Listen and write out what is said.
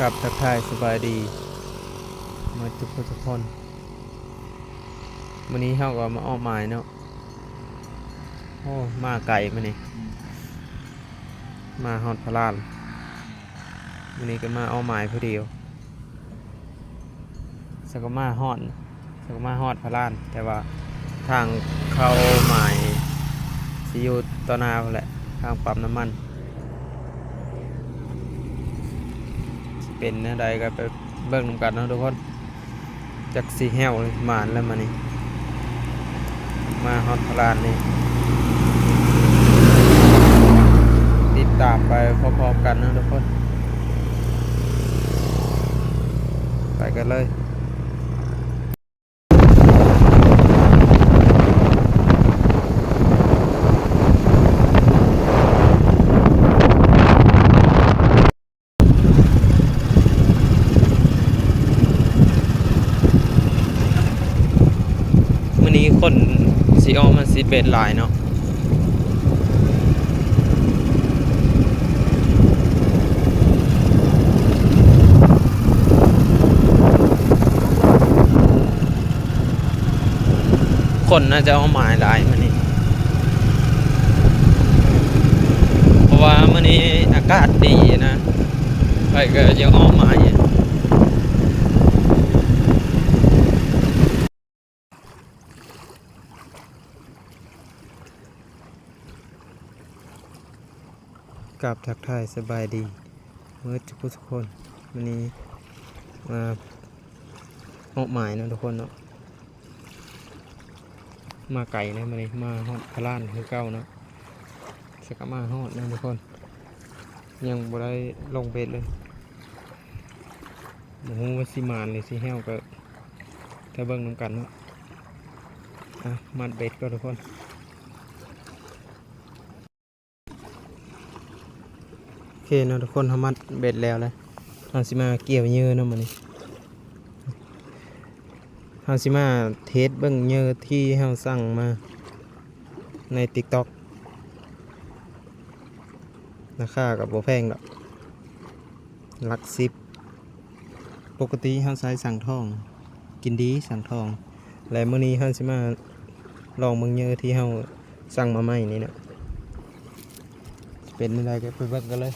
ຄັບ ທັກທາຍສະບາຍດີໝົດທຸກຜູ້ທຸກຄົນ. ມື້ນີ້ເຮົາກໍມາເອາະໝາຍເນາະ. ໂອ້ ມາໄກມື້ນີ້ ມາຮອດພະລານ. ມື້ນີ້ກໍມາເອາະໝາຍຜູ້ດຽວ. ສະກໍມາຮອດ ສະກໍມາຮອດພະລານ ແຕ່ວ່າທາງເຂົ້າໝາຍຊິຢູ່ຕໍ່ໜ້າພຸ້ນແຫຼະ ທາງປ້ຳນ້ຳມັນ. ຊິເປັນແນວໃດກໍໄປເບິ່ງນຳກັນເນາະທຸກຄົນ. ຈັກຊິແຫ້ວຫຼືໝານແລ້ວມື້ນີ້ ມາຮອດພະລານນີ້. ຕິດຕາມໄປພ້ອມໆກັນເນາະທຸກຄົນ. ໄປກັນເລີຍ. ມື້ນີ້ຄົນຊິອອກມາຊິດເບັດຫຼາຍເນາະ. ຄົນໜ້າຈະເອົາໝາຍຫຼາຍມື້ນີ້ ເພາະວ່າມື້ນີ້ອາກາດດີນະ ໃຜກໍຢາກເອົາໝາຍ. ກາບທັກທາຍສະບາຍດີເໝິດທຸກຜູ້ທຸກຄົນ. ມື້ນີ້ມາເອາະໝາຍເນາະທຸກຄົນເນາະ. ມາໄກນະມື້ນີ້ ມາຮອດພະລານຄືເກົ່າເນາະ. ສະກະມາຮອດນະທຸກຄົນ ຍັງບໍ່ໄດ້ລົງເບັດເລີຍ. ບໍ່ຮູ້ວ່າຊິໝານຫຼືຊິແຫ້ວ ກໍຖ້າເບິ່ງນຳກັນເນາະ. ອ່ະ ມັດເບັດກ່ອນທຸກຄົນ. ໂອເຄເນາະທຸກຄົນ ເຮົາມັດເບັດແລ້ວແຫຼະ. ເຮົາຊິມາກ່ຽວເຫຍື່ອເນາະມື້ນີ້. ເຮົາຊິມາເທສເບິ່ງເຫຍື່ອທີ່ເຮົາສັ່ງມາໃນຕິກຕັອກ. ລາຄາກໍບໍ່ແພງດອກ ຫຼັກສິບ. ປົກກະຕິເຮົາໃຊ້ສັງທອງ ກິນດີສັງທອງ ແລະ ມື້ນີ້ເຮົາຊິມາລອງເບິ່ງເຫຍື່ອທີ່ເຮົາສັ່ງມາໃໝ່ນີ້ນະ. ເປັນແນວໃດກໍໄປເບິ່ງກັນເລີຍ.